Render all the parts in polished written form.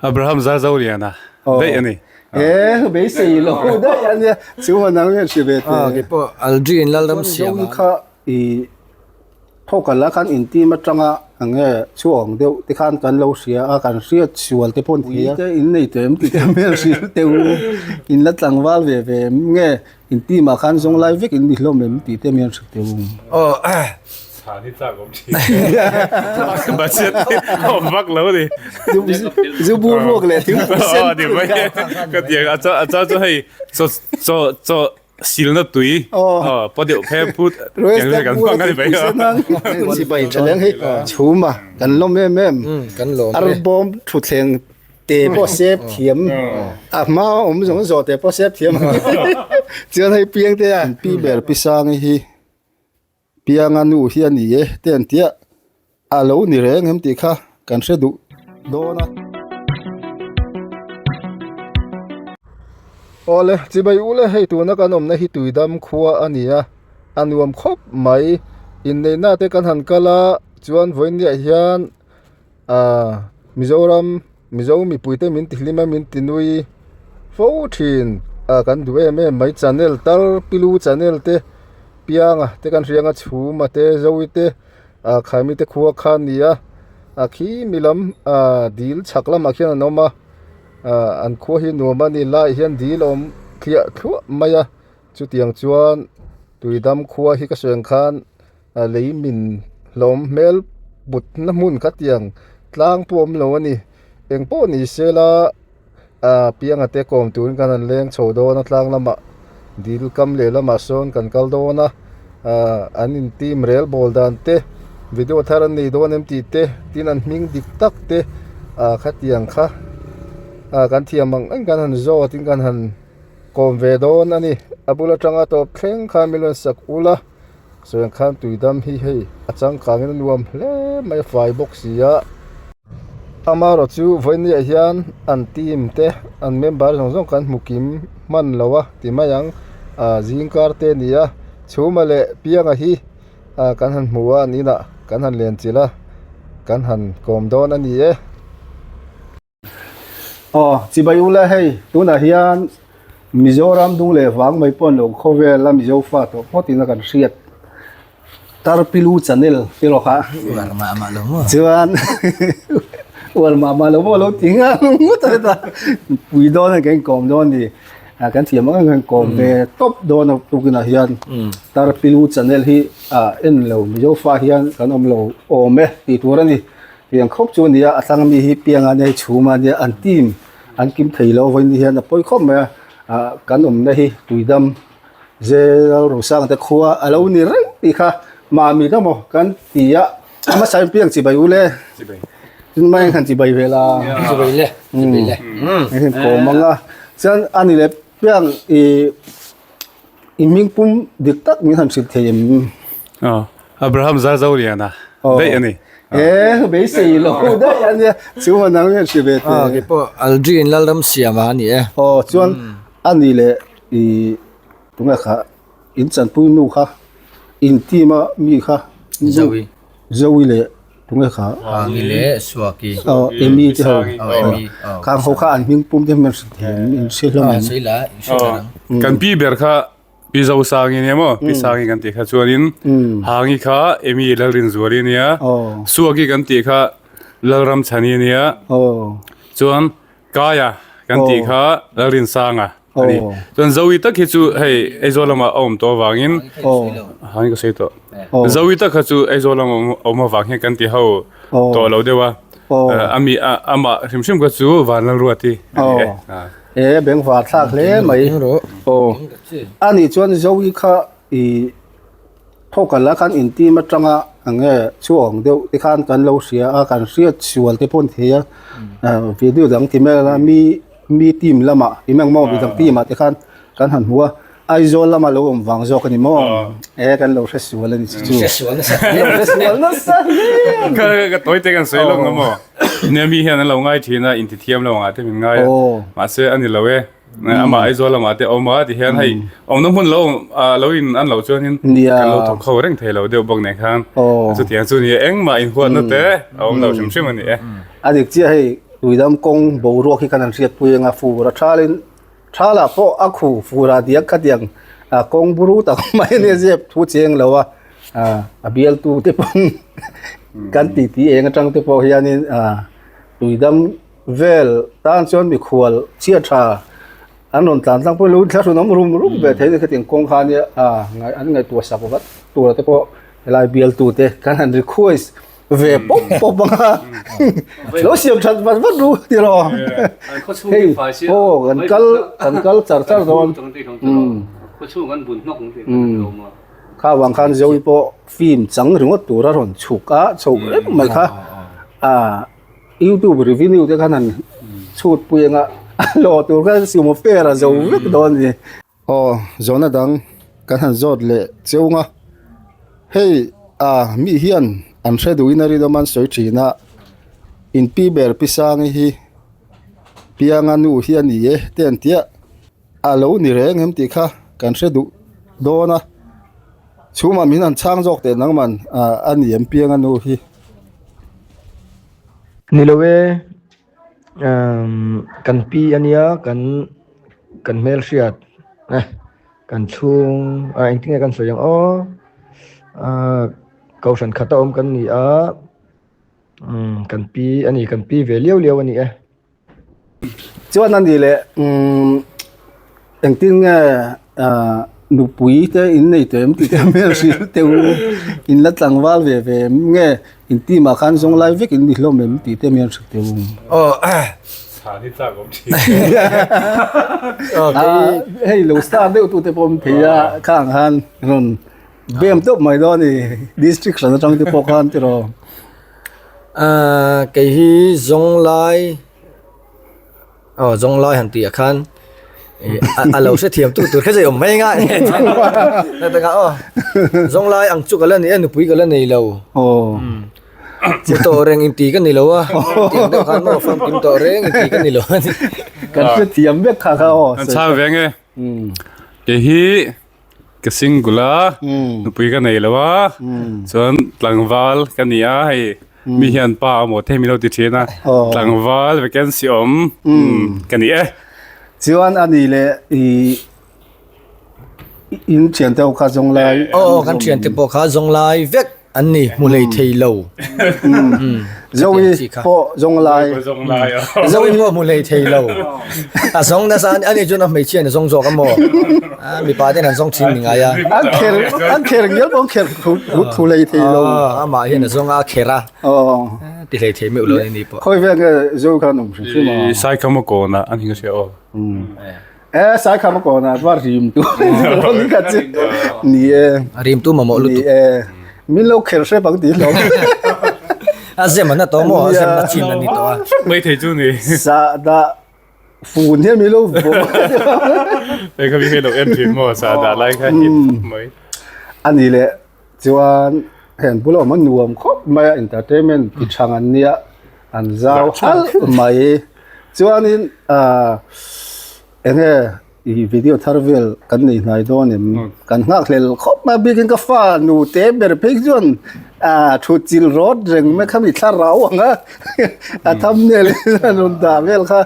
Abraham Zarzoliana daih a ni. E beisei lo daih a nia chu a nang hian hre ve teh. A keipawh Aldrin Lalramsiama. Chuan kha i thawkal a khan in team atanga enge chhuang deuh te khan kan lo hria a kan hriat sual te pawh an thei a. Te in nei teh em tih te hmel hrilh teh u in la tlangval ve ve em nge In team ah khan zawng lai vek in ni hlawm em tih te mian hre teh u. Aw. Chhan hi chak awm thin. Budget hi awm vak lo ni. Zu bur ruak leh thingpui sen. Aw ni mai. Ka ti a cha a cha chu hei chaw chaw chaw silna tui. Aw paw deuh phe phut. Kan hmang a ni mai. Sipai tha leng hei chhum a kan lawm em em. Kan lawm e. Arbawm thutthleng Te pawh sep thiam a hma awm zawng zawh te pawh sep thiam chuan hei piang te a pi ber pi sangi hi pianga nu hi a ni e te an tia a lo ni reng em tih kha kan hre duh dawn a. Awle chibai ule hei tuna kan awmna hi tuidam khua a ni a a nuam khawp mai inneihna te kan han kal a chuan vawiinniah hian. Aaa Mizoram Mizo mipuite min ti hlim a min ti nui fo thin a kan duh em em mai channel tar pilu channel te pianga te kan hriang a chhuma te zoe te ah khaimi te khua kha a ni a a khi mi lam ah dil chhak lamah khian an awm a ah an khua hi nuam a ni laiah hian dil a awm thliah thluah mai a chutiang chuan tuidam khua hi ka sawi ang khan. A lei min hlawm hmel but na hmun kha tiang tlang pawh awm lo a ni eng pawh ni se la ah pianga te kawm turin kan han leng chho dawn a tlang lamah dil kam leh lamah sawn kan kal dawn a ah an in team rel bawl dan te video thar an nei dawn em tih te tin an hming dik tak te ah khatiang kha ah kan thiam ang ang kan han zawt in kan han kawm ve dawn a ni a bul atanga tawp thleng khan min rawn sak ula. Chuan khan tuidam hi hei a changkangin a nuam hle mai a fai bawk si a amaherawh chu vawinia hian an team te an member zawng zawng kan hmu kim hman lo a ti mai ang ah zing kar te a ni a chhuma leh pianga hi ah kan han hmu a an inah kan han len chilh a kan han kawm dawn a ni e. Aw chibai ula hei tunah hian Mizoram dung leh vang mai pawh an lo khawvel a Mizo fa tawh phawt in a kan hriat Tarpilu channel te rawh kha Uar mah mah lo maw chuan uar mah mah lo maw lo ti nghal ngawt a heta pui dawn a kan inkawm dawn a ni ah kan thiam ang ang kan kawm ve tawp dawn a tukinah hian Tarpilu channel hi ah en lo Mizo fa hian kan awm lo awm e tih tur a ni. Piang khawp chu a ni a, a tlang mi hi piang a nia chhum a nia an team an kim thei lo vawiin ni hian a pawi khawp mai a ah kan awmna hi tuidam zel rosang te khua a lo ni reng tih kha mahni ta maw kan ti a a hmasa in piang chibai ule tin mai han chibai ve la chibai le chibai le heng kawm ang a chuan a ni leh piang ih i hming pum dik tak min han hrilh thei em Abraham Zarzoliana daih a ni. E beisei lo daih a nia chu a nang hian hre ve teh. Aw keipawh Aldrin Lalramsiama a ni e. Aw chuan a ni leh i tunge kha in chanpui nu kha in team a mi kha Zoe Zoe leh tunge kha Hangi leh Suaki Aw Amy te ho Aw Amy khang ho kha an hming pum te hmel hre thei in hre hlawm em. Sawi la in hre hlawm ang. Kan pi ber kha Pi Zosangi nia maw? Pi Sangi kan tih kha chuanin Hangi kha Amy Lalrinzuali a nia, Suaki kan tih kha Lalramchhani a nia, chuan Kaia kan tih kha Lalrinsanga a ni. Chuan Zoe tak hi chu hei Aizawl lamah a awm tawh avangin Hangi ka sawi tawh. Zoe tak kha chu Aizawl lamah a awm avang hian kan ti ho tawh lo deuh a, ami amah hrim hrim kha chu Vanlalruati a ni e. E bengvar thlak hle mai aw a nih chuan zoe kha ih thawkal a khan in team atanga eng nge chhuang deuh te khan kan lo hria a kan hriat sual te pawh a ni thei a video dang ti mai la mi mi team lamah ti mai ang maw midang team ah te khan kan han hmu a Aizawl lama lo awm vang zawk a ni maw e kan lo hre sual a ni chu chu hre sual nasa lo hre sual nasa hle ka tawi te kan sawi lawk ang maw nia mi hian an lo ngai thin a intithiam lo angah te min ngai a mahse a ni lo e amah Aizawl lamah te a awm a ti hian hei awmna hmun lo lo in an loh chuanin kan lo thawk ho reng thei lo deuh bawk nen khan chutiang chu ni e engmah inhuatna te a awm lo hrim hrim a ni e a dik chiah hei. Tuidam kawng boruak hi kan han hriatpui anga fur a thalin thalah pawh a khu furah diak khatiang ah kawng buru tak mai a nia zep thu cheng lo a ah a bialtu te pawn kan titi eng atang te pawh hianin ah tuidam vel tan chuan mikhual chhia tha an rawn tlan tlang pawh lo thlahrun awm rum rum ve thei a ni khatiang kawng kha ania ah an ngaihtuah sak vat tur te pawh helai bialtu te kan han request ve pawp pawp anga lo siam that vat vat ru tiraw hei aw kan kal kan kal char char dawn kha vang khan Zoe pawh film chang ringawt tur a rawn chhuk a chho reng mai kha a youtube revenue te khan han chhut pui anga a hlawh tur kha sumo fare a zo vek dawn a ni. Aw zawhna dang kan han zawt leh cheu nga hei ah mi hian an hre duhin a rinawm an sawi thin a in pi ber pi sangi hi pianga nu hi a ni e te an tia a lo ni reng em tih kha kan hre duh dawn a chhumah min han chhang zawk teh nangman ah a ni em pianga nu hi. Ni lo e. Kan pi a nia kan kan hmelhriat eh kan chhung ah engtin nge kan sawi ang aw ah kohhran khat a awm kan ni a umm kan pi a ni kan pi ve liau liau a ni e. Chuan a ni leh umm Engtin nge nupui te in nei teh em tih te hmel hrilh teh u, in la tlangval ve ve em nge in team ah khan zawng lai vek in ni hlawm em tih te hmel hrilh teh u. Hei lo star deuh tu te pawh awm thei a khang khan rawn bem tawp mai dawn a ni district hran atang te pawh khan tiraw. Kei hi zawng lai. Aw zawng lai han tih ah khan ih a lo hrethiam tu tur kha zai awm mai nga tak ah aw zawng lai ang chu ka la nei a nupui ka la nei lo aw mu tawh reng inti ka ni lo a tiang deuh khan maw famkim tawh reng inti ka ni lo a ni kan hrethiam vek kha kha aw an chhang ve nge kei hi Ka single a, nupui ka nei lo a, chuan tlangval ka ni a hei mi hian pa amaw te min lo ti thin a, tlangval vacancy awm ka ni e. Chuan a ni leh i in thiante ho kha zawng lai. Aw kan thiante pawh kha zawng lai vek. An ni hmu hlei thei lo. Zoe pawh zawng lai. Zoe pawh hmu hlei thei lo. A zawng nasa a ni chuan a hmeichhia in a zawng zawk a maw? Mipa ten an zawng thin ni ngai a. An kher an kher ngial pawh an kher thu hlei thei lo. Amah hian a zawng a a kher a. Ti hlei thei meuh lo a ni pawh. Khawi vel nge Zoe khan awm hrim hrim a? Saikhama kawnah a ni ka hria aw. E Saikhama kawnah chuan rim tu ni kha chu ni e. Rim tu mamawh lutuk. Ni e. Min lo kher hrep ang tih hlawm. A zem an na tawh maw? A zem na chin a ni tawh a. Hrep mai thei chu ni. Sahdah fun hian min lo vawm. Hei kha mi hei lo en thin maw sahdah lai kha hit mai. A ni leh chuan heng bula awm a nuam khawp mai a entertainment ti thang an nia an zau halh mai. Chuanin ahh enge i video thar vel kan nei hnai dawn em kan nghak hlel khawp mai a bikin ka fa nu te ber phei chuan ahh thut chil rawt reng mai kha mi thlarau ang a a thumbnail in a rawn dah vel kha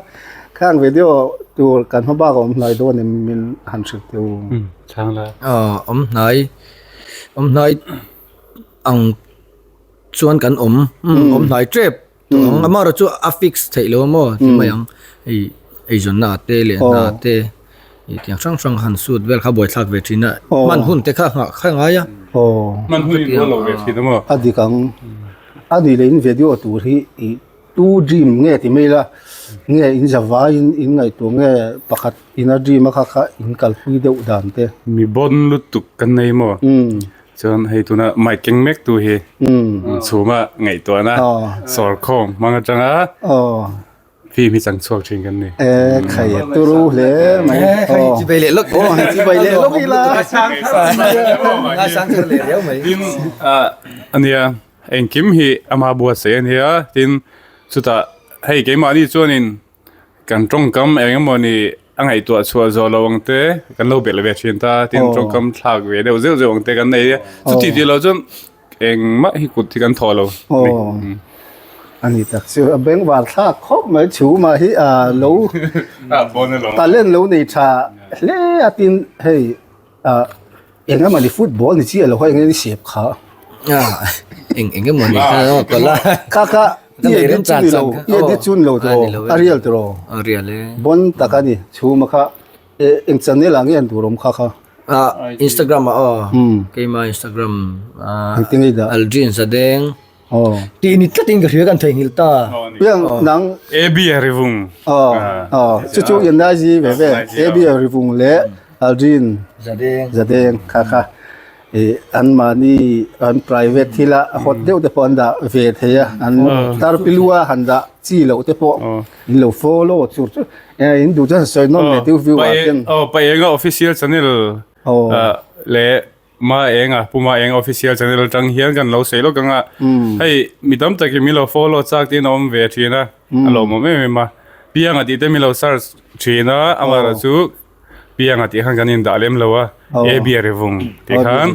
khang video tur kan hma bak a awm hnai dawn em min han hrilh teh u. Chhang la. Aw awm hnai awm hnai ang chuan kan awm awm hnai tep. Tawng amaherawh chu a fix theih lo a maw ti mai ang hei eizawnna ah te leh hna ah te ih tiang hrang hrang han sut vel kha buaithlak ve thin a hman hun te kha nghah kha ngai a hman hun in rual lo ve thin a maw a dik ang a nih leh in video tur hi ih tu dream nge ti mai la nge in zavai in in ngaihtuah nge pakhat ina dream a kha kha in kalpui deuh dan te mi bon lutuk kan nei maw. Chuan hei tuna mic keng mek tu hi chhuma ngaihtuahna sawrkhawm hmang atanga film hi chang chhuak thin kan ni. E khai turu hle mai. Khai chi bai leh lawk. Aw chi bai leh lawk ila. Ngai sang thar leh riau mai. Tin ania engkim hi ama buatsaih ania tin chutah hei keimahni chuanin Kan tawngkam eng emaw ni a ngaihtuah chhuah zawh lo ang te kan lo belh ve thin ta tin tawngkam thlak ve deuh zeuh zeuh ang te kan nei a chuti tih loh chuan engmah hi kut hi kan thawh lo. Aw. A ni tak chu a bengvar thlak khawp mai chhuma hi a lo talent lo nei tha hle a tin hei ah eng emaw ni football ni chiah lo kha eng nge ni sep kha. Eng eng emaw ni kha aw kawlh a. Kha kha i edit chu ni lo i edit chu ni lo tiraw a real tiraw. A real e. Bon tak a ni chhuma kha eng channel ah nge an tur awm kha kha. Ah Instagram ah aw keima Instagram ah Aldrin Zadeng. Tih ni tlatin ka hria kan theihnghilh ta. Piang nang. AB a rivung. Aw aw chu chu in lai zi ve ve AB a rivung leh Aldrin Zadeng Zadeng kha kha i an mahni an private thil a hot deuh te pawh an dah ve thei a an tar pilua han dah chi loh te pawh in lo follow chur chur in duh chuan sawi nawn leh deuh view ah ten. Aw Paenga official channel leh Ma Enga, Pu Ma Enga official channel atang hian kan lo sawi lawk ang a, hei mi tam takin min lo follow chak tiin a awm ve thin a, a lawmawm em em a. Pianga tih te min lo search thin a, amaherawh chu Pianga tih khan kan indah lem lo a, AB Rivung tih khan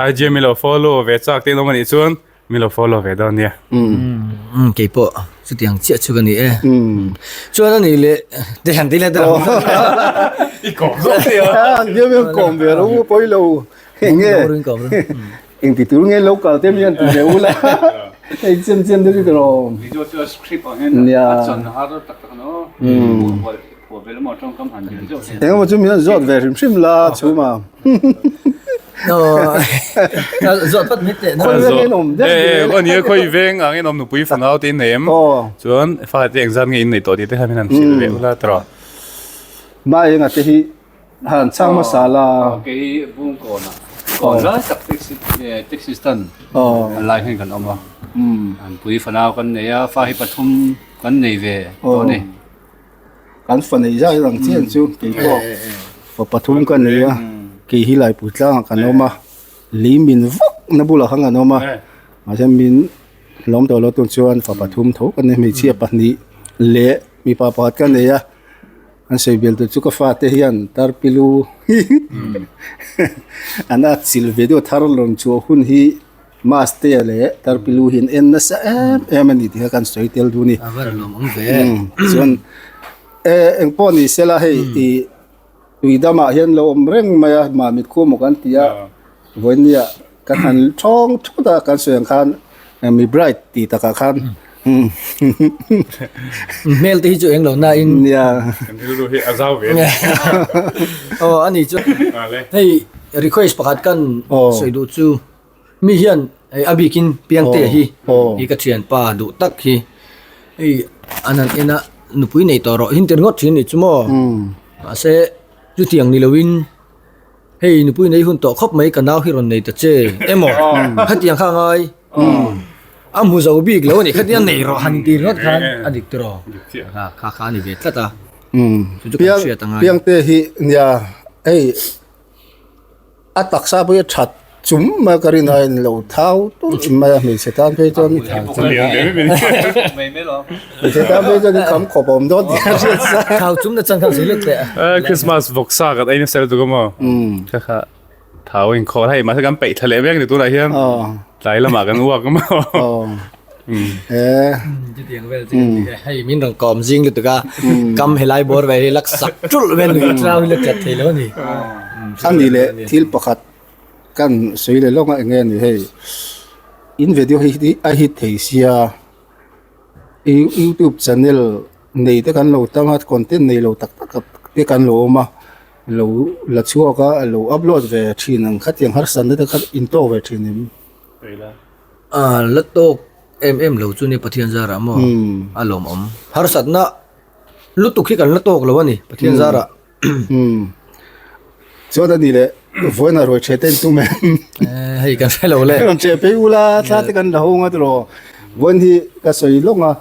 IG min lo follow ve chak tiin a awm anih chuan Min lo follow ve dawn nia. Umm kei pawh chutiang chiah chu ka ni e. Chuan a nih leh te han ti leh ta lo. I kawm zawk nia. An hian hian kawm ve ro pawi lo eng nge eng ti tur nge lo kal te mi an ti ve ula hei chian chian te chu ka rawm. Video chu a script ang hian a chan har tak tak no. Engemaw chu min han zawt ve hrim hrim la chhuma. Zawt phawt mai teh. Khawi veng in awm deuh deuh. Aw nia khawi veng ang in awm nupui fanau te in nei em? Chuan fate engzat nge in nei tawh tih te kha min han hrilh ve ula tawh. Mai enga te hi han chhang hmasa la. Kei Bungkawn ah kawn lai tak taxi taxi stand lai hian kan awm a. Nupui fanau kan nei a fa hi pathum kan nei ve tawh a ni. Kan fa nei zai ang chian chu kei pawh fa pathum ka nei a kei hi Laipui tlangah kan awm a lei min vak na bulah khan kan awm a mahse min lawm tawh lo tur chuan fa pathum tho ka nei hmeichhia pahnih leh mipa pakhat ka nei a an sawi bel tur chu ka fate hian tarpilu an atchilh ve deuh thar rawn chhuah hun hi. Mastea leh Tarpilu hi an en nasa em em a ni tih kha kan sawi tel duh a ni. A va lawm awm ve. Chuan e eng pawh ni sela hei i tui damah hian lo awm reng mai a Mamit khu maw kan ti a vawinia kan han thawng thut a kan sawi ang khan mi bright tih takah khan Hmel te hi chu eng lo na in. Nia. Kan rilru hi a zau ve a ni. Aw a ni chu. Hei request pakhat kan sawi duh chu. Mi hian hei a bikin Piangte hi hi ka thianpa duh tak hi hei an han en a nupui nei tawh rawh hin ti ringawt thin a nih chu maw mahse chutiang ni loin hei nupui nei hun tawh khawp mai ka nau hi rawn nei ta che emaw khatiang kha a ngai a hmu zo bik lo a nih khatiang nei rawh han ti ringawt khan a dik tawh kha kha a ni ve tlat a chu chu kan hriat a ngai. Piangte hi nia hei. A taksa pawh hi a that chum mai a ka rin aiin lo thau tulh mai a hmeichhe tan phei chuan hmeichhe tan phei chuan i kham khawp a awm dawn tih a hriat sa. Thau chum na chan khan zui lek teh a. Christmas vawksa kan ei nasa lutuk a maw? Kha kha thau a inkhawr hei mahse kan peih thla leh vek a ni tunah hian tlai lamah kan uak a maw? Chutiang vel chu kan ti e. Hei min rawn kawm zing lutuk a, kam helai bawr vel hi lak sak tulh vel lui tlau hi la chat thei lo a ni. A ni leh thil pakhat kan sawi leh lawk a eng nge ni hei in video hi a hit thei sia youtube channel nei te kan lo tam a content nei lo tak tak te kan lo awm a lo la chhuak a lo upload ve thin ang khatiang harsatna te kha in tawk ve thin em? La tawk em em lo chu ni Pathian zarah maw a lawmawm. Harsatna lutuk hi kan la tawk lo a ni Pathian zarah. Chuan a ni leh vawiin a ruai ṭhe te tum em? Hei kan hre lo le. Rawn ṭhe phei ula thla te kan la ho nga tiraw. Vawiin hi ka sawi lawng a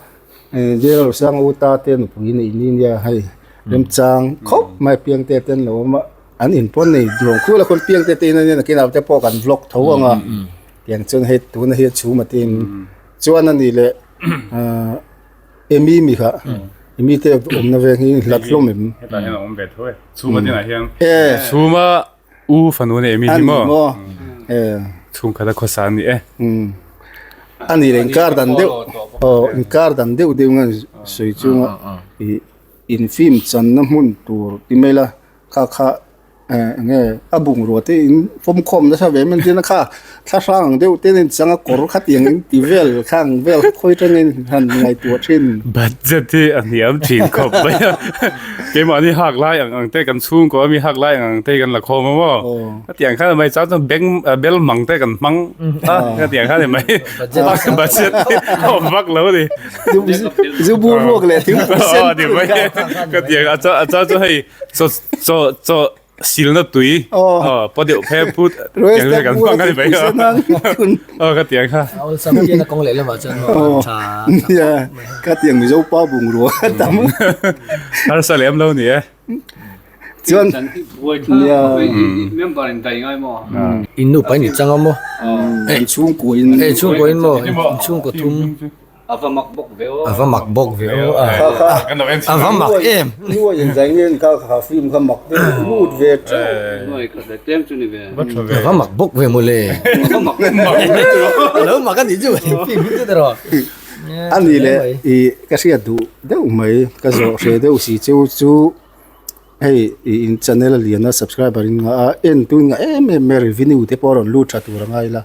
General Sang Uta te nupui neih ni nia hei remchang khawp mai piangte te an lo awm a. An in pawn nei duang khul a khawn piang te te in ania nakin ah te pawh kan vlog tho ang a tiang chuan hei tuna hian chhum a tin chuan a ni leh ah Emi mi kha Emi te awmna veng hi hlat hlawm em hetah hian a awm ve tho e chhuma tinah hian chhuma u fanu a ni Emi hi maw chhungkhat a khawsa a ni e. A ni leh inkar dan deuh aw inkar dan deuh deuh nge sawi chunga ih in film channa hmun tur ti mai la kha kha eh eng nge a bungrua te in fawmkhawm nasa ve em entir na kha thla hrang ang deuh te nen changa kawr khatiang in ti vel kha ang vel khawi atangin han ngaihtuah thin. Budget hi a hniam thin khawp mai a keimahni hak lai ang ang te kan chhungkaw ami hak lai ang ang te hi kan la khawm a maw. Khatiang khan mai chang chuan bank bel mang te kan hmang a khatiang khan mai budget awm vak lo ni zu bur ruak leh thing pui sen ni mai khatiang a cha a cha chu hei chaw chaw chaw silna tui paw deuh phe phut tiang kan hmang ani mai a khatiang kha awlsam hian a kawng leh lamah chuan tha nia khatiang mizo pa bungrua tam harsa lem lo ni e Chuan nia member in dai ngai maw in nu pai ni changa maw in chhungkua in in chhungkua in maw in chhungkua thum ava mak bawk ve aw ava mak bawk ve aw ava mak em nuai in zai nge kha kha film kha mak deuh lut ve teuh nuai khat leh tlem chu ni ve ava mak bawk ve mawle ava mak alo mak ani chu film hi chu tiraw ani leh i ka hriat duh deuh mai ka zawh hreh deuh si chu chu Hei i in channel a lian a subscriber in ngah a en tu in ngah em em mai a revenue te pawh a rawn lut tha tur a ngai la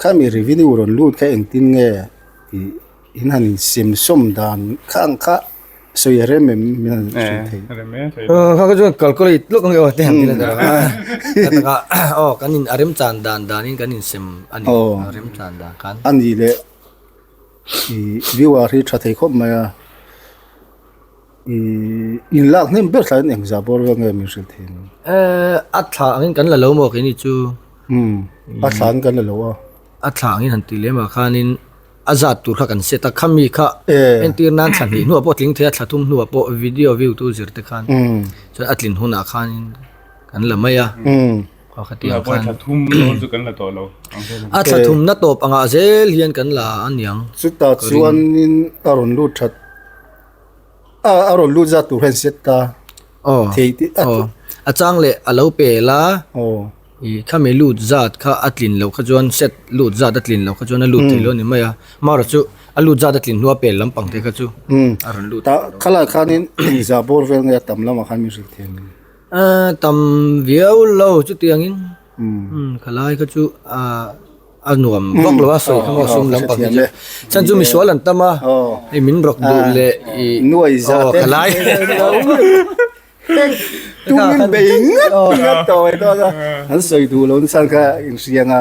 khami revenue rawn lut kha engtin nge ih in han in sem sawm dan kha ang kha sawi a rem em min han hrilh thei. Kha kha chuan calculate lawk ang e aw te han ti la ta taka aw kan in a rem chan dan dan in kan in sem a ni a rem chan dan khan. A ni leh ih viewer hi tha thei khawp mai a. Ihh in lak hnem ber thlaiin eng zah bawr vel nge min hrilh thei ang? Eh a thla angin kan la lo maw keini chu. Umm a thla angin kan la lo a. A thla angin han ti lem ah khanin a zat tur kha kan set a khami kha entir nan thla hnih hnuah pawh tling thei a thla thum hnuah pawh video view tu zir te khan chuan a tlin hunah khanin kan la mai a. Aw khatiang khan. Thla thum dawn chu kan la tawh lo. A thla thumna tawp angah zel hian kan la aniang. Chutah chuanin a rawn lut that. A a rawn lut zat tur hian set ta aw thei te a aw a chang leh a lo pel a aw ih khami lut zat kha a tlin loh kha chuan set lut zat a tlin loh kha chuan a lut thei lo a ni mai a marawh chu a lut zat a tlin hnua pel lampang te kha chu a rawn lut ta khalai khanin zah bawr vel nge a tam lamah khan min hrilh thei ang a tam viau lo chutiangin umm khalai kha chu ah. A nuam vak lo a sawi kha maw sum lampang hi chu chhan chu misual an tam a hei min rawk duh leh ih nuai za te khalai tumin bei ngat ngat tawh mai dawn a an sawi duh lo nasa kha inhriang a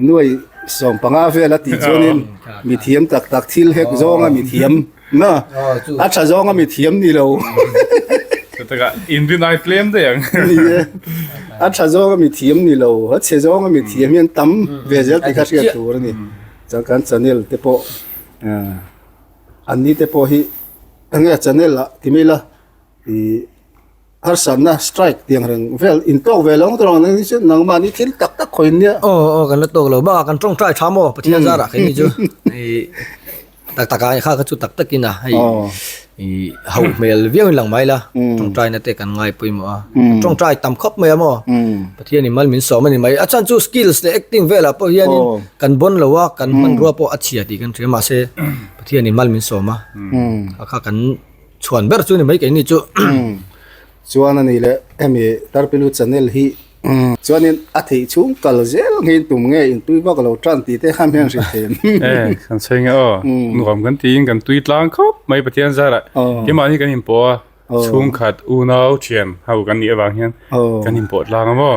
nuai sawmpanga vel a tih chuanin mithiam tak tak thil hek zawnga mithiam Na, a tha zawng a mi thiam ni lo. Chutaka inrinai tlem daih ang. Ni e, a tha zawng a mi thiam ni lo, a chhe zawng a mi thiam hian tam ve zel tih kha hriat tur a ni. Chuan kan channel te pawh an ni te pawh hi enge channel ah ti mai ila ih Harsatna strike tiang reng vel in tawk ve lo ang ni chu nangmah ni thil tak tak khawi nia. Aw aw kan la tawk lo bakah kan tawngtai tha maw Pathian zarah kei ni chu ih tak tak ah kha kha chu tak tak in a hei ih hauh hmel viau in lang mai la tawngtai na te kan ngai pawimawh a tawngtai tam khawp mai a maw Pathian in mal min sawm a ni mai a chhan chu skills leh acting velah pawh hian in kan bawn lo a kan hmanrua pawh a chhia tih kan hria mahse Pathian in mal min sawm a kha kha kan Chhuan ber chu ni mai keini chu. Chuan a ni leh hemi Tarpilu channel hi chuanin a theih chhung kal zel ngei tum nge in tui vak lo tan tih te kha hian hrilh thei em. E kan sawi nge aw nuam kan tiin kan tui tlang khawp mai Pathian zarah keimahni kan inpawh a chhungkhat unau thian ho kan nih avang hian kan inpawh tlang a maw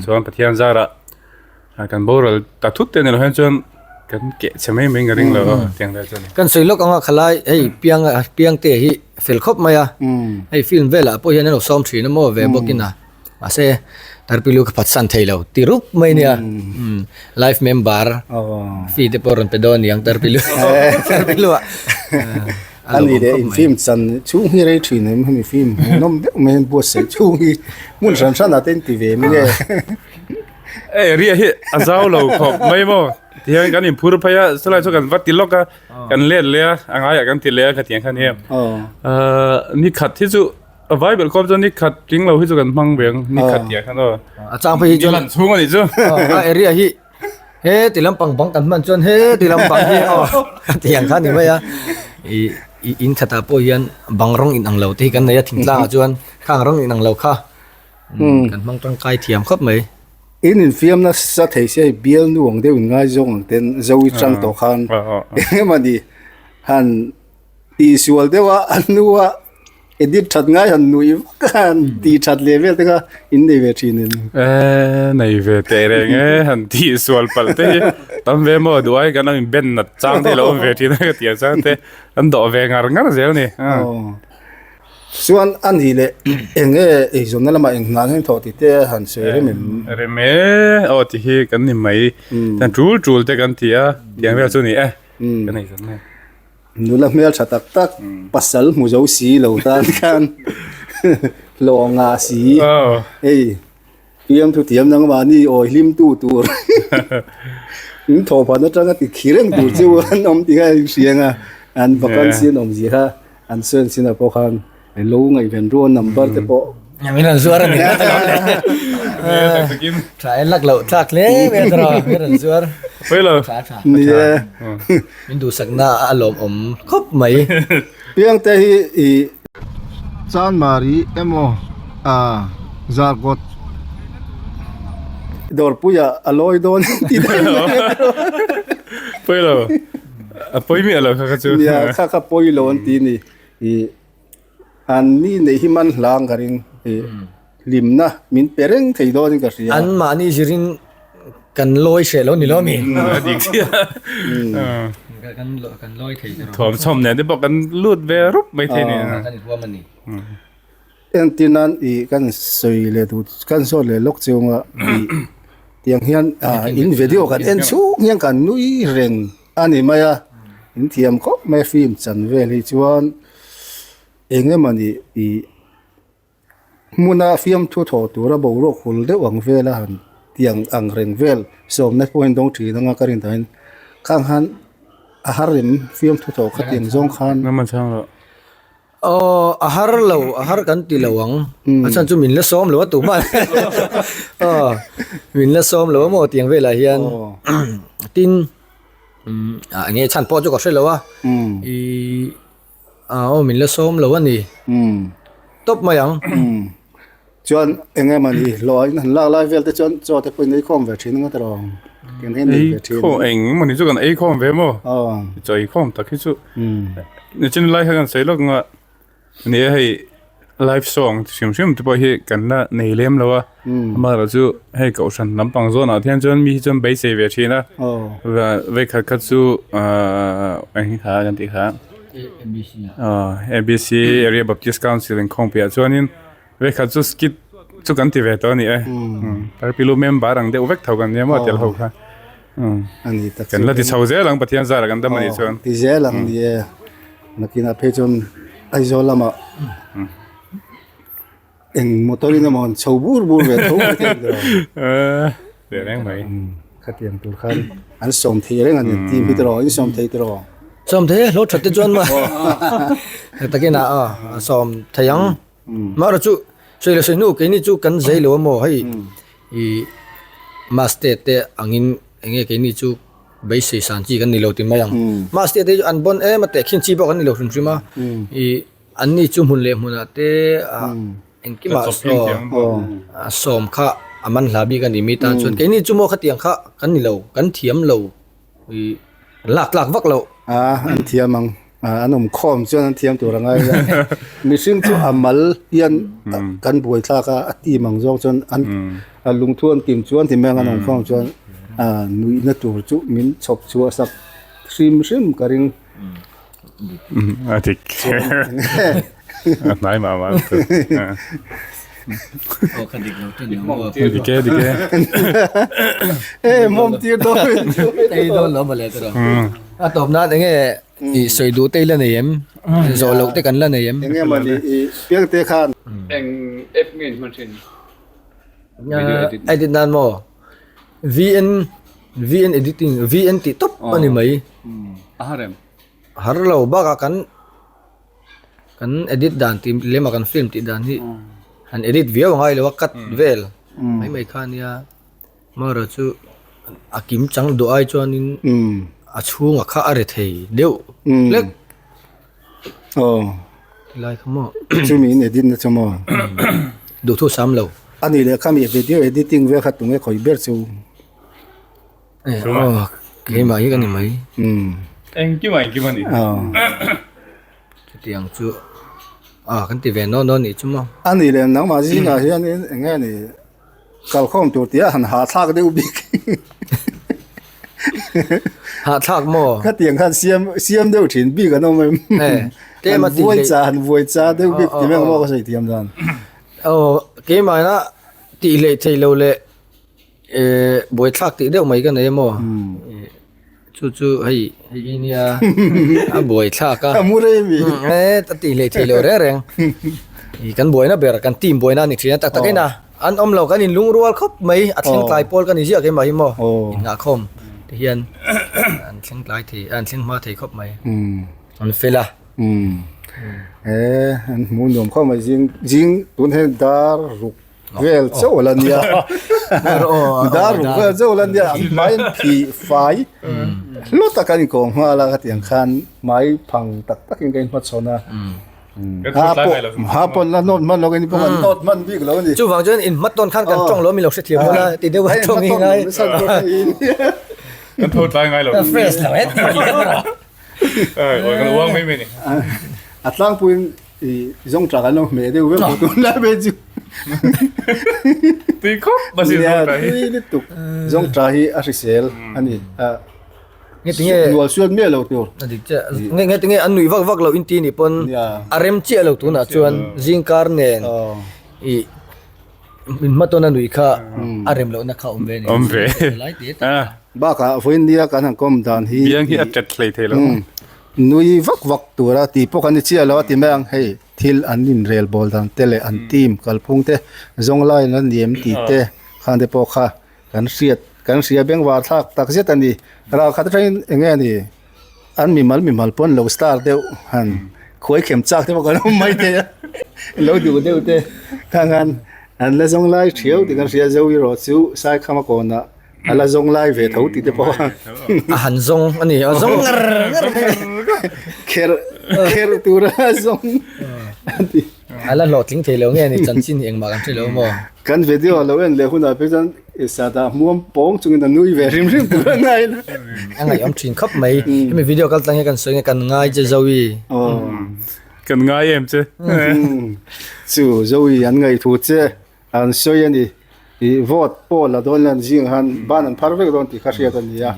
chuan Pathian zarah Kan boral ta thut te ni lo hian chuan kan keh chhe mai mai ka ring lo a tiang vel chuan. Kan sawi lawk anga khalai hei piang piang te hi fel khawp mai a hei film velah pawh hian an lo sawm thin a maw ve bawk in a mahse tarpilu ka phatsan thei lo ti rup mai nia life member fee te pawh rawn pe dawn aniang tarpilu tarpilu ah. A ni leh in film chan chhung hi rei thin em hemi film hmuhnawm deuh mai hian buatsaih chhung hi hmun hran hran ah te in ti ve mai nge. Ei ria hi a zau lo khawp mai maw tihian kan inphur phei a chulai chu kan va ti lawk a kan let leh a a ngaiah kan ti leh a khatiang khan hian ni khat hi chu a vai belh khawp chuan ni khat tling lo hi chu kan hmang ve ang ni khat tiang khan aw a chang phei hi chuan chhung a nih chu a area hi. He ti lampang bang kan hman chuan he ti lampang hi aw tiang kha ni mai a ih ih in khatah pawh hian bang rawng inang lo te hi kan nei a thingtlangah chuan khang rawng inang lo kha kan hmang tangkai thiam khawp mai. In infiam nasa thei se hei bial nu ang deuh in ngaizawng ang ten zo i chang tawh khan eng emawni han tihsual deuh a a hnua Edit that ngai han nui vak a han tih that leh vel te kha in nei ve thin em? Eh, nei ve teh reng e, han tih sual palh te hi tam ve maw duh ai kan lo in ben nat chang te lo awm ve thin a ka tih chang te an dawh ve ngar ngar zel ni. Aw. Chuan a nih leh eng nge eizawnna lamah eng hna ang thawh tih te han sawi rem em? Rem e, aw ti hi kan ni mai. Tan tul tul te kan ti a, tiang vel chu ni e. Kan eizawnna. Nula hmel tha tak tak pasal hmu zo si lo tan khan hlawh ngah si hei piang thu thiam nangmahni awi hlim tu tur in thawhphan atanga ti khi reng tur chu an awm tih kha in hria ang a an vacancy an awm zia kha an sawi chin ah pawh khan lo ngaihven rual number te pawh Min rawn zuar a ni ngawt alawm le. Tha en lak loh thlak hle mai a tawrh a, min rawn zuar. Pawi lo. Tha tha. Ni e. Min duhsakna a lawmawm khawp mai. Piangte hi i. Chanmari emaw a Zarkawt. Dawrpuiah a lawi dawn tih daih mai a tawrh a. Pawi lo. A pawi miah lo kha kha chu. Nia kha kha pawi lo an ti ni. I. An mi neih hi man hlang ka ring i hlimna min pe reng thei dawnin ka hria. An mahni zirin kan lawi hreh lo ni lo mi? A dik chiah. Kan lawi thei tawh. Thuam chhawm nen te pawh kan lut ve rup mai thei ni. Kan inhuam a ni. Entir nan i kan sawi leh duh kan zawt leh lawk chunga i tiang hian in video kan en chhung hian kan nui reng a ni mai a, in thiam khawp mai film chan vel hi chuan eng emawni ih hmuna fiamthu thawh tura boruak hul deuh ang vela han tiang ang reng vel sawmna pawh in dawng thin anga ka rin dahin khang khan a har em fiamthu thawh kha tiang zawng khan. Aw a har lo a har kan ti lo ang a chhan chu min la sawm lo a tumah aw min la sawm lo a maw tiang velah hian tin ah enge chhan pawh chu ka hre lo a ih aw min la sawm lo a ni tawp mai ang. Chuan eng emaw ni hlawh in han lak lai vel te chuan chaw te pawh in ei khawm ve thin ang a tiraw tiang hian ei ve thin. Ei khawm eng emaw ni chu kan ei khawm ve maw chaw ei khawm tak hi chu nichin lai kha kan sawi lawk ang a ni e hei live song hrim hrim te pawh hi kan la nei lem lo a amaherawh chu hei kohhran lampang zawnah te hian chuan mi hi chuan beisei ve thin a vei khat khat chu ahh eng hi kha kan tih kha A B C Area Baptist Council inkhawm piah chuanin. Vekhat chu skit chu kan ti ve tawh a ni e. Tarpilu member ang deuh vek tho kan nia maw tel ho kha. Ani tak Kan la ti chho zel ang Pathian zara kan dam a nih chuan. Ti zel ang ni e. Nakinah phei chuan Aizawl lamah eng motor in emaw han chho bur bur ve tho mai thei ang tiraw. Ve reng mai. Khatiang tur khan an sawm thei reng a ni team hi tiraw in sawm thei tiraw. Sawm thei e hlawh that te chuan maw. Takin a sawm thei ang. Mahra chu sawi leh sawi hnu keini chu kan zai lo a maw hei ih maste te angin eng nge keini chu beisei san chi kan ni lo ti mai ang maste te chu an bawn em a tehkhin chi pawh kan ni lo hrim hrim a ih an ni chu hmun leh hmunah te ah engkimah aw sawm kha a man hla bik a ni mi tan chuan keini chu maw khatiang kha kan ni lo kan thiam lo ih lak tlak vak loh. A an thiam ang. An awm khawm chuan an thiam tur a ngai a, mihring chu a mal hian kan buai thlak a, a team ang zawng chuan an a lungthu an kim chuan ti mai ang an awm khawm chuan a nuihna tur chu min chhawp chhuah sak hrim hrim ka ring. A dik a hnai mah mah chu. Aw ka dik lo ṭan ang maw. Dik e dik e. E mawm tir dawn. Ei dawn lo mawle tiraw. A tawp nan enge i sawi duh te i la nei em? Zawh loh te kan la nei em? Enge maw ni i piang te khan. Eng app nge in hman thin? Video edit. Edit nan maw? VN VN editing VN tih tawp a ni mai. A har em? Har lo bakah kan kan edit dan tih lema kan film tih dan hi han edit viau a ngai lo a cut vel mai mai kha ania. Amaherawhchu. A kim chang duh ai chuanin a chhungah kha a ri thei deuh hlek. Aw. Tilai kha maw. Chumi in edit na chu maw. Duhthu sam lo. A nih leh khami video editing vel kha tunge khawi ber chu. Aw keimah hi ka ni mai. Engkim a engkim a ni. Aw. Chutiang chu a kan ti ve nawn nawn nih chu maw. A nih leh nangmah zingah hianin eng nge ni. Kalkhawm tur tia han hahthlak deuh bik. Hahthlak maw? Khatiang khan siam siam deuh thin bik an awm em? Tlem a ti vuai cha han vuai cha deuh bik ti mai maw ka sawi thiam dan. Aw keimahna tih leh theih loh leh buaithlak tih deuh mai ka nei a maw? Chu chu hei hei hi nia a buai thlak a. A mu rei mi. E a tih hlei thei lo reng reng. I kan buaina ber kan team buaina a ni thin a tak tak in a an awm lo kan in lungrual khawp mai a thleng tlai pawl ka ni ziah keimah hi maw in nghah khawm ti hian an thleng tlai thei an thleng hma thei khawp mai an fel a. E an hmuh nuam khawp mai zing zing tun hian dar ruk vel chauh la nia dar ruk vel chauh la nia an hmai an phih fai hlu tak an inkawm nghal a khatiang khan hmai phang tak tak in ka inhmachhawn a ha pawn la nawt hman lo ka ni bawk an nawt hman bik lo a ni chuvang chuan inhmatawn khan kan tawng lo mi lo hrethiam dawn a ti deuh a tawng hi ngai kan tho tlai ngai lo fresh lo het oi kan uang mai mai ni a tlangpuiin I zawng tah kan lo hmeh deuh vek maw tun lai mai chu. Tui khawp a sin zawng tah hi. Tui lutuk. Zawng tah hi a hrisel a ni. Nge tinge nual suat miah lo tur. A dik chiah. Nge nge tinge an nuih vak vak lo in ti nih pawn a rem chiah lo tunah chuan zingkar nen i min hmatawn a nuih kha a rem lohna kha awm ve ni. Awm ve. Bakah vawiin nia kan han kawm dan hi. Biang hi a tet hlei thei lo. Nui vak vak tura tih pawh kan ni chiah lo a ti mai ang, hei thil an inrel bawl dan te leh an team kalphung te zawng laiin an ni em tih te khan te pawh kha kan hriat kan hria bengvar thlak tak zet a ni. Ral khat atangin eng nge ni an mimal mimal pawn lo star deuh han khuai khem chak te pawh kan awm mai thei a, lo duh deuh te khang khan an la zawng lai thiau tih kan hria zo erawh chu Saikhama kawnah A la zawng lai ve tho tih te pawh a. A han zawng a ni, a zawng ngar ngar mai a ni. Kher kher tura a zawng a ti. A la hlawhtling thei lo nge ni chanchin hi engmah kan hre lo maw? Kan video a lo en leh hunah phei chuan i sahdah hmuam pawng chungin a nui ve hrim hrim tur a ngai la. A ngaihawm thin khawp mai. Hemi video kal tlang hi kan sawi nge kan ngai che Zoe. Kan ngai em che. Chu Zoe an ngaih thu che. An sawi a ni. Ih vote pawh la dawn hian zing han ban an phar vek dawn tih kha hriat a ni a.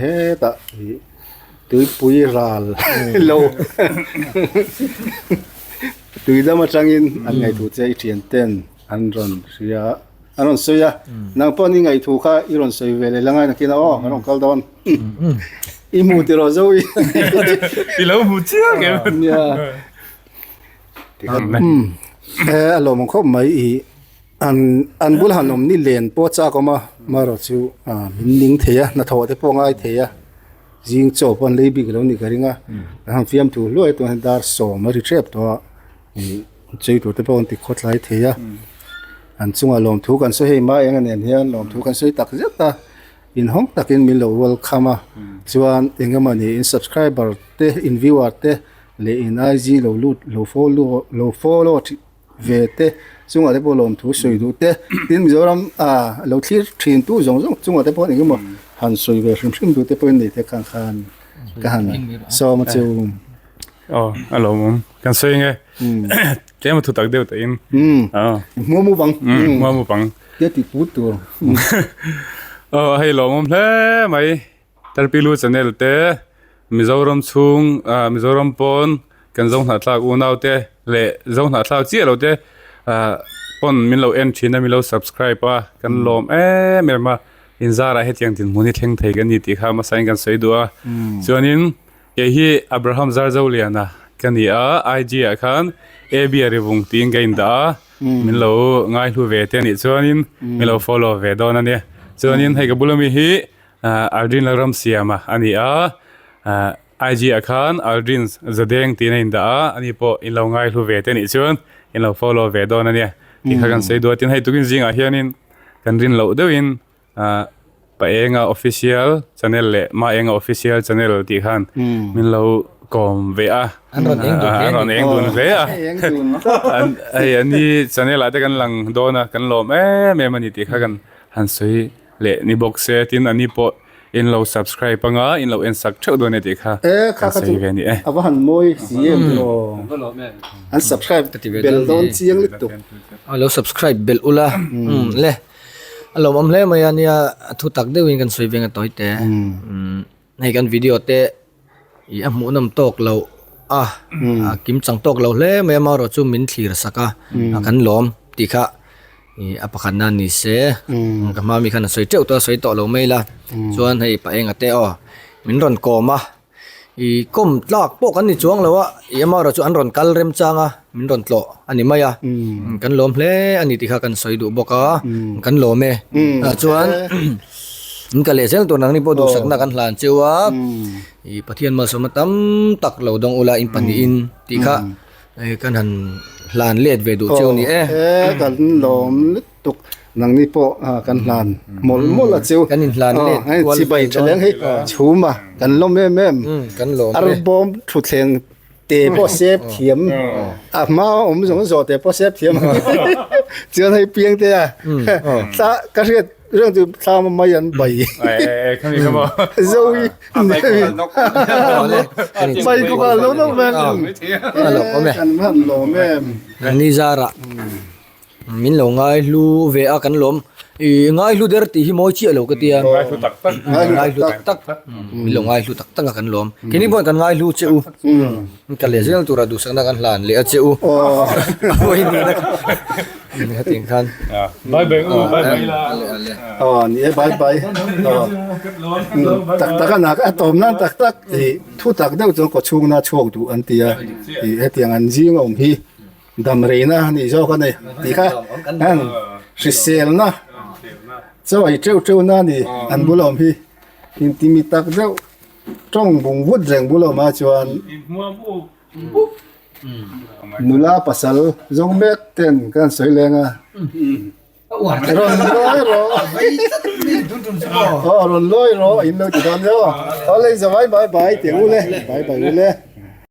Hetah ih tuipui ral lo tui dam atangin an ngaihtuah che i thian ten an rawn hria an rawn sawi a. Nang pawh ni ngaihtuah kha i rawn sawi ve leh la ngai nakin a aw kan rawn kal dawn. I hmu tiraw zo i. I lo hmu chiang em. Nia. E a lawm ang khawp mai i an an bul han awm ni len pawh chak awm a marawh chu ah min ning thei a hnathawh te pawh a ngai thei a zing chaw pawh an lei bik lo nih ka ring a an han fiam thu hluai a tunah hian dar sawm a ri tep tawh a ih chei tur te pawh an ti khawtlai thei a an chungah lawmthu kan sawi hei hma eng a nen hian lawmthu kan sawi tak zet a inhawng takin min lo welcome a chuan eng emawni in subscriber te in viewer te. Leh in IG lo lut lo follow lo follow thin ve te chungah te pawh lawmthu sawi duh te tin Mizoram ah lo thlir thin tu zawng zawng chungah te pawh eng emaw han sawi ve hrim hrim duh te pawhin nei te khan khan ka han sawm a chu. Aw a lawmawm kan sawi nge tlem a thu tak deuh tah in hmuam u bang hmuam u bang te tih put tur aw hei lawmawm hle mai. Tarpilu channel te, Mizoram chhung ah Mizoram pawn kan Zohnahthlak unau te leh Zohnahthlak chiah lo te ah pawn min lo en thin a min lo subscribe a kan lawm em em a inzarah hetiang dinhmun hi thleng thei kan ni tih kha hmasa in kan sawi duh a chuanin kei hi Abraham Zarzoliana ka ni a IG ah khan AB a rivung tiin ka indah a. Min lo ngaihlu ve te anih chuanin min lo follow ve dawn a nia. Chuanin hei ka bula mi hi Aldrin Lalramsiama a ni a, IG ah khan Aldrin Zadeng tiin a indah a, ani pawh in lo ngaihlu ve te anih chuan in lo follow ve dawn a nia. Tih kha kan sawi duh a, tin hei tukin zingah hianin kan rin loh deuhin. Paenga Official Channel leh Maenga Official Channel tih khan min lo kawm ve a. An rawn eng dun hle a ni. An rawn eng dun hle a. Hei an ni channel ah te kan lang dawn a, kan lawm em em a ni tih kha kan han sawi leh ni bawk se. Tin an ni pawh in lo subscribe anga in lo en sak theuh dawn e tih kha kan sawi ve a ni e. A va han mawi si em aw. An subscribe bel dawn chiang lutuk. A lo subscribe belh ula le. A lawmawm hle mai a nia a thu tak deuhin kan sawi veng a tawi te. Hei kan video te ih a hmuhnawm tawk loh a a kim chang tawk lo hle mai a amaherawh chu min thlir sak a a kan lawm tih kha ih a pakhat nan ni se ka hma mi khan a sawi teuh tawh a sawi tawh lo mai la chuan hei pa enga te aw min rawn kawm a. Ih kawm tlak pawh kan ni chuang lo a, ih amaherawh chu an rawn kal remchang a, min rawn tlawh a ni mai a, kan lawm hle a ni tih kha kan sawi duh bawk a, kan lawm e. Chuan in ka leh zel tur nangni pawh duhsakna kan hlan cheu a, ih Pathian malsawmna tam tak lo dawng ula in pahnihin tih kha kan han hlan let ve duh cheu a ni e. Kan lawm tuk nangni pawh kan hlan mawlh mawlh a cheu kan inhlan let kual chibai tha leng hei chhum a kan lawm em em kan lawm e arbawm thutthleng te pawh sep thiam a hma awm zawng zawh te pawh sep thiam chuan hei piang te a thla ka hriat reng chu thla mai an bai zo hi bai ko kal lo no vel kan han lawm em ni zara Min lo ngai hlu ve a kan lawm. I ngai hlu der tih hi mawi chiah lo ka tia. Ngai hlu tak tak. Ngai hlu tak tak. Min lo ngai hlu tak tak a kan lawm. Keini pawhin kan ngai hlu che u. Ka leh zel tura duhsakna kan hlan leh a che u. Awi ni na hetiang khan. Bye bye u bye bye la. Aw ni e bye bye. Tak tak a nak a tawm nan tak tak i thu tak deuh chuan kaw chhung na chhuak duh an tia. I hetiang an zing a awm hi. Dam reina a nih zawk a ni tih kha an hriselna chaw ei teuh teuh na a ni an bula awm hi intimi tak deuh tawng bung vut reng bula awm ah chuan nula pasal zawng mek ten kan sawi leng a rawn lawi rawh aw rawn lawi rawh in lo ti dawn nia aw le zawai bye bye tih ang u le bye bye u le.